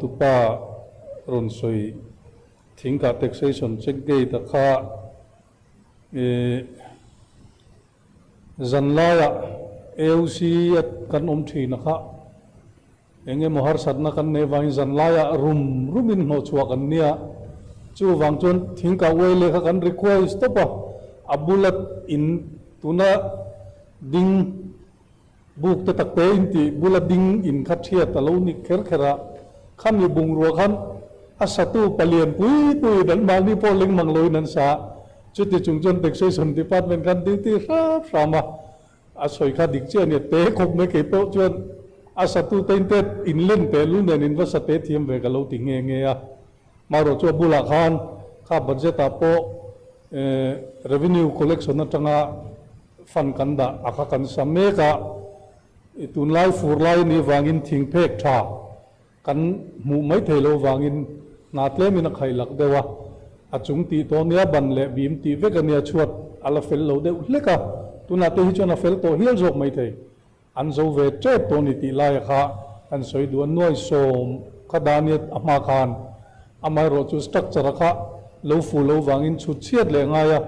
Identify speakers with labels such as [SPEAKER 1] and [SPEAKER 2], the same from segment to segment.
[SPEAKER 1] Hotupa rawn sawi Thingkah Taxation Check Gate a kha zanlaiah AOC a kan awm thin a kha eng emaw harsatna kan neih avangin zanlaiah rum rumin hnawhchhuah kan nia. Chuvang chuan Thingkah uai leh kha kan request tawp a, a bula in tuna ding Buk te tak te in tih bula ding in kha thiat a lo ni kher kher a, khami bungrua khan a satu palian pui pui in an mahni pawh leng mang loin an sa a, chuti chung chuan Taxation Department khan duty hrap hram a, a sawi kha dik chiah a nia, te khawp mai kei pawh chuan a satu te in te in len teh lul nen in va sa te thiam ve ka lo ti nghe nghe a, marawh chu a bulah khan kha budget ah pawh Revenue collection atanga Fund kan dah a kha kan sa mek a, i tunlai fur lai a nih vangin thingphek tha kan hmuh mai thei lo vangin hna tlemin a khaih lak deuh a, a chung tih tawh nia ban leh bim tih vek a nia chhuat a la fel lo deuh hlek a, tunah te hi chuan a fel tawh hial zawk mai thei. An zo ve tep tawh ni tih laia kha kan sawi duh a, nuai sawm kha dah nia a hma khan amaherawh chu structure a kha lo fu lo vangin chhut chhiat leh ngai a,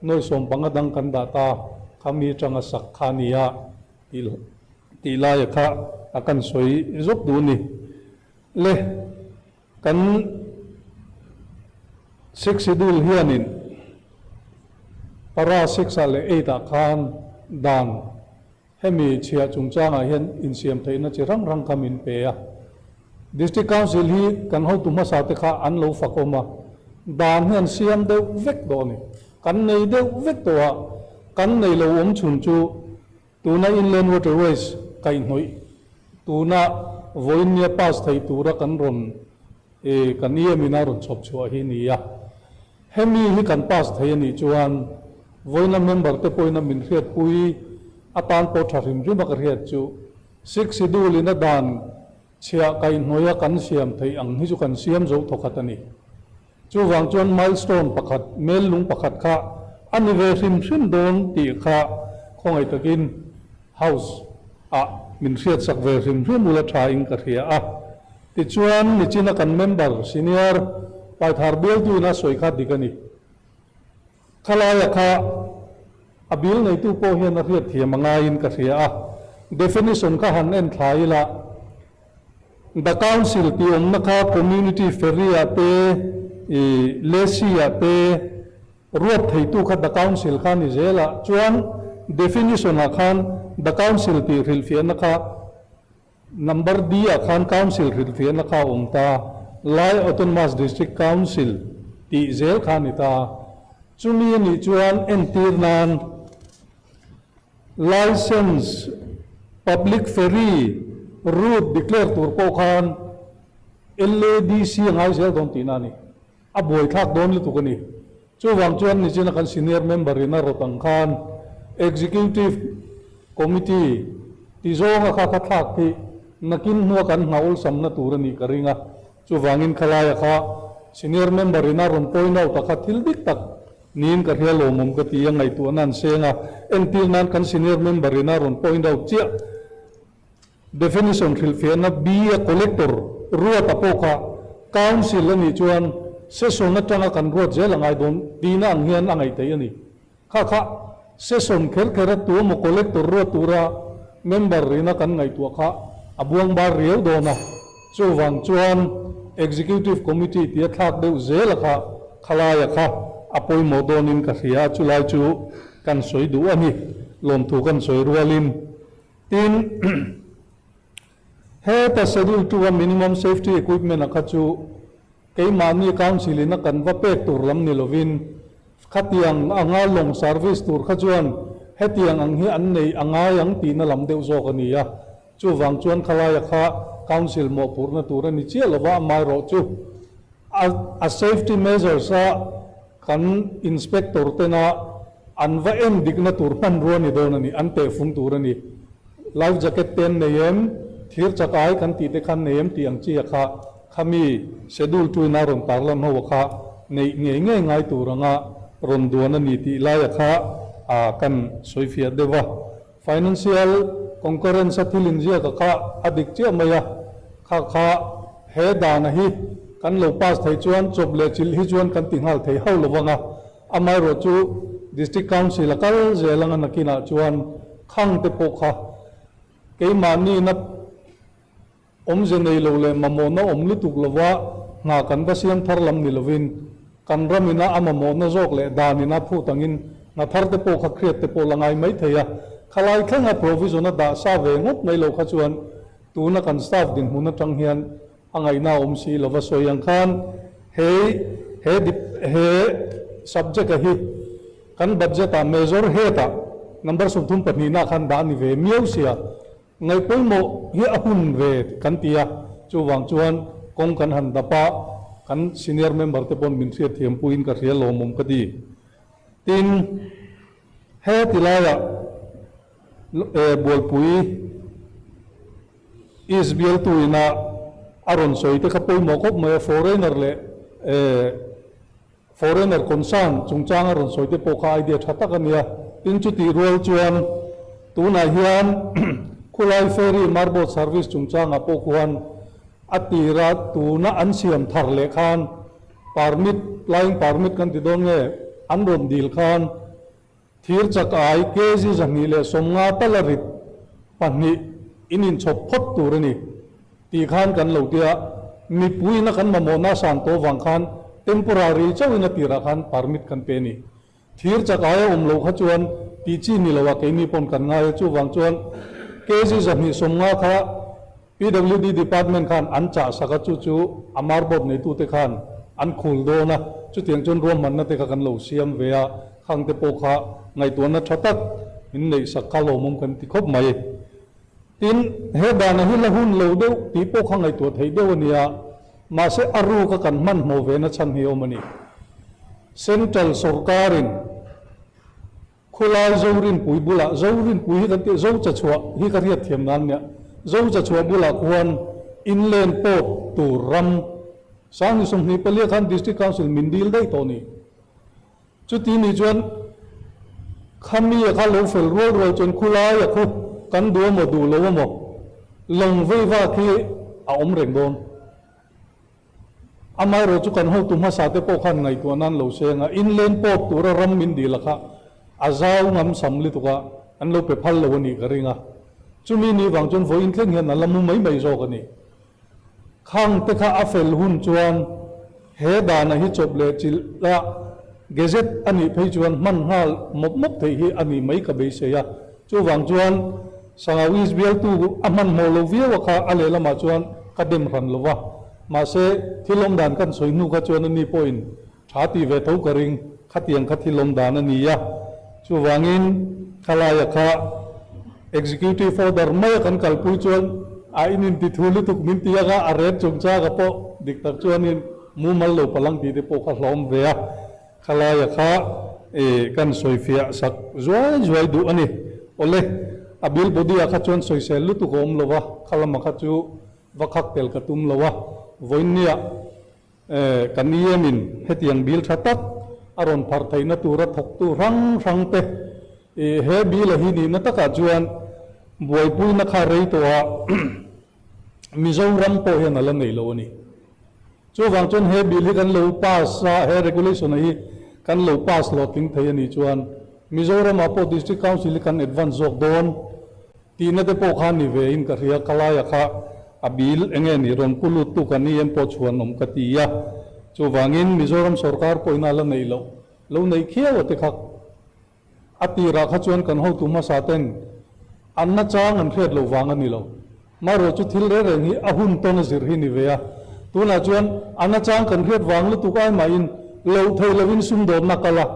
[SPEAKER 1] nuai sawm panga dang kan dah ta kha mi atanga sak kha a nia tih tih laia kha a kan sawi zawk duh a ni. Le kan six schedule hianin para six ah leh eight ah khan dan Hemi chhiah chungchangah hian insiam theihna chi rang rang kha min pe a. District Council hi kan hotu hmasa te kha an lo fakawm a, dan hi an siam deuh vek tawh a ni. Kan nei deuh vek tawh a, kan nei lo awm chhun chu tuna Inland Waterways kaihhnawih tuna vawiinnia pass thei tura kan rawn kan EM in a rawn chhawp chhuah hi ni a. Hemi hi kan pass thei a nih chuan vawiina member te pawhin a min hriatpui atan pawh tha hrim hrim a ka hriat chu Six Schedule in a dan chhiah kaihhnawih a kan siam theih ang hi chu kan siam zo thawkhat a ni. Chuvang chuan milestone pakhat, mel lung pakhat kha a ni ve hrim hrim dawn tih kha khawngaih takin House ah min hriatsak ve hrim hrim ula tha in ka hria a. Tichuan, nichina kan member, senior, Paithar bialtuin a sawi kha dik a ni. Khalaia kha a bil neitu pawh hian a hriat thiam a ngaiin ka hria a. Definition kha han en thla ila, The Council tih awmna kha Community Ferry-ah te, ih, Lesi-ah te ruat theitu kha The Council kha a ni zel a. Chuan, definition-ah khan The Council tih hrilhfiahna kha Number D ah khan Council hrilhfiahna kha a awm ta, Lai Autonomous District Council tih zel kha a ni ta. Chumi a nih chuan entir nan Licence Public Ferry Route declare tur pawh khan LADC a ngai zel dawn tihna a ni. A buaithlak dawn lutuk a ni. Chuvang chuan nichina kan senior member in a rawt ang khan Executive Committee ti zawnga kha kha thlak hi nakin hnua kan hna awlsamna tur a nih ka ring a. Chuvangin khalaia kha senior member in a rawn point out a kha thil dik tak niin ka hria lawmawm ka ti a, ngaihtuahna an seng a. Entir nan kan senior member in a rawn point out chiah. Definition hrilhfiahna B a collector ruat a pawh kha Council a nih chuan session atanga kan ruat zel a ngai dawn tihna ang hian a ngaih theih a ni. Kha kha session kher kher a tu emaw collector ruat tura member ina kan ngaihtuah kha a buang bar riau dawn a, chuvang chuan Executive Committee tia thlak deuh zel a kha khalaia kha a pawimawh dawnin ka hria a, chulai chu kan sawi duh a ni, lawmthu kan sawi rualin. Tin, heta Schedule 2 a minimum safety equipment a kha chu keimahni Council in a kan va pek tur lam ni lovin khatiang anga lawng service tur kha chuan hetiang ang hi an nei a ngai ang tihna lam deuh zawk a ni a. Chuvang chuan khalaia kha Council mawhphurhna tur a ni chiah lova amaherawh chu a safety measures a Kan inspector tena an va en dikna tur hmanrua ni dawn a ni, an tehfung tur a ni. Life jacket te an nei em, thir chak ai kan tih te khan nei em tih ang chi a kha, khami schedule tuina rawn tarlan ho a kha neih ngei ngei ngai tur anga rawn duan a ni tih lai a kha a kan sawifiah deuh a. Financial concurrence a thil inziak a kha a dik chiah mai a, kha kha. He dana hi kan lo pass theih chuan chawp leh chilh hi chuan kan ti nghal thei hauh lo vang a, amaherawh chu District Council a kal zel anga nakinah chuan khang te pawh kha keimahni-na Awmze nei lo leh mamawhna awm lutuk lova hna kan va siam thar lam ni lovin, kan ramina a mamawhna zawk leh danina phut angin hna thar te pawh kha hriat te pawh la ngai mai thei a. Khalai thlenga provision a dah sa ve ngawt mai lo kha chuan tuna kan staff dinhmun atang hian a ngaihna a awm si lova sawi ang khan hei he he subject a hi kan budget ah major head ah number 32 na khan dah a ni ve miau sia. Ngaihpawimawh hi a hun ve kan ti a, chuvang chuan kawng kan han dap a, kan senior member te pawn min hriatthiam puiin ka hria lawmawm ka ti. Tin, he ti laiah Bualpui East bialtu ina a rawn sawi te kha pawimawh khawp mai a, foreigner leh Foreigner concern chungchang a rawn sawi te pawh kha idea tha tak a nia. Tin chutih rual chuan tunah hian khulai ferry marboat service chungchangah pawh khuan a tira tuna an siam thar leh khan permit, flying permit kan ti dawn nge, an rawn dil khan Thir chak ai kg 250 tal a rit pahnih in inchhawp phawt tur a ni tih khan kan lo tia, mipuiin a kan mamawhna a san tawh vang khan temporary chauhin a tirah khan permit kan pe a ni. Thir chak ai a awm loh kha chuan tih chi ni loah keini pawn kan ngai a, chuvang chuan kg 250 kha PWD department khan an chah sak a, chu chu a marboat neitute khan an khul dawn a, chutiang chuan ruahmanna te kha kan lo siam ve a, khang te pawh kha ngaihtuahna tha tak min neih sak kha lawmawm kan ti khawp mai. Tin, he dana hi la hun lo deuh tih pawh kha ngaihtuah theih deuh a nia, mahse a ruka kan hmanhmawh ve na chhan hi a awm a ni. Central sorkarin Khulai Zorinpui bulah, Zorinpui hi kan tih, Zochachhuah hi ka hriat thiam nan nia, Zochachhuah bulah khuan inland port tur ram Sangni 24 khan District Council min dil daih tawh ni. Chuti nih chuan khami a kha lo fel rual rual chuan khulai a khu kan duh amaw duh lo amaw lawng vei vak hi a awm reng dawn. Amaherawh chu kan hotu hmasa te pawh khan ngaihtuah nan lo seng a, inland port tura ram min dil a kha a zau ngam sam lutuk a, an lo pe phal lo a nih ka ring a. Chumi ni vang chuan vawiin thleng hian a la mu mai mai zawk a ni. Khang te kha a fel hun chuan he dana hi chawp leh chilh a, gazette a nih phei chuan hman nghal mawp mawp theih hi a nih mai ka beisei a. Chuvang chuan Sangau East bialtu a hmanhmawh lo viau a kha a lehlamah chuan ka dem hran lo va. Mahse, thil awm dan kan sawi hnu kha chuan ani pawhin tha tih ve tho ka ring, khatiang kha thil awm dan a ni a. Chuvangin khalaia kha Executive Order maia kan kalpui chuan a in intithu lutuk min ti anga a ret chungchanga pawh dik tak chuanin mumal lo palang tih te pawh kha hlawm ve a. Khalaia kha kan sawifiah sak zuai zuai duh a ni. Awle, a bill body ah kha chuan sawisel lutuk a awm lo va, khalama kha chu va khak tel ka tum lo a. Vawiinniah kan EM in hetiang bill tha tak a rawn pharh theihna tura thawktu hrang hrang te he bill a hi nihna takah chuan buaipuina kha rei tawh a Mizoram pawh hian a la nei lo a ni. Chuvang chuan he bill hi kan lo pass a, he regulation hi kan lo pass hlawhtling thei a nih chuan Mizoramah pawh District Council hi kan advance zawk dawn tihna te pawh kha ni ve in ka hria. Ka laia kha a bill eng nge nih rawn pu lut tu kan EM pawh chhuan awm ka ti a. Chuvangin Mizoram sorkar pawhin a la neih loh lo neih khiau a te kha. A tirah kha chuan kan hotu hmasa ten an nachang an hriat loh vang a ni lo. Marawh chu thil reng reng hi a hun tawn a zir hi ni ve a. Tunah chuan a nachang kan hriat vang lutuk ai mahin loh thei lovin sumdawnna kal a,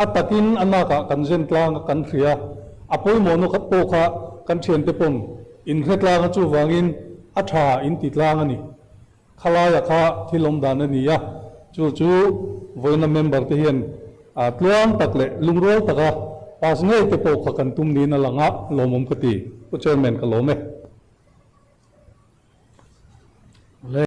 [SPEAKER 1] a takin a nakah kan zen tlang a kan hria. A pawimawhna pawh kha kan thiante pawn inhre tlang a chuvangin a tha inti tlang a ni. Khalaia kha thil awm dan a ni a, chu chu vawiina member te hian tluang tak leh lungrual taka pass ngei te pawh kha kan tum niin a lang a, lawmawm ka ti. Pu Chairman ka lawm e.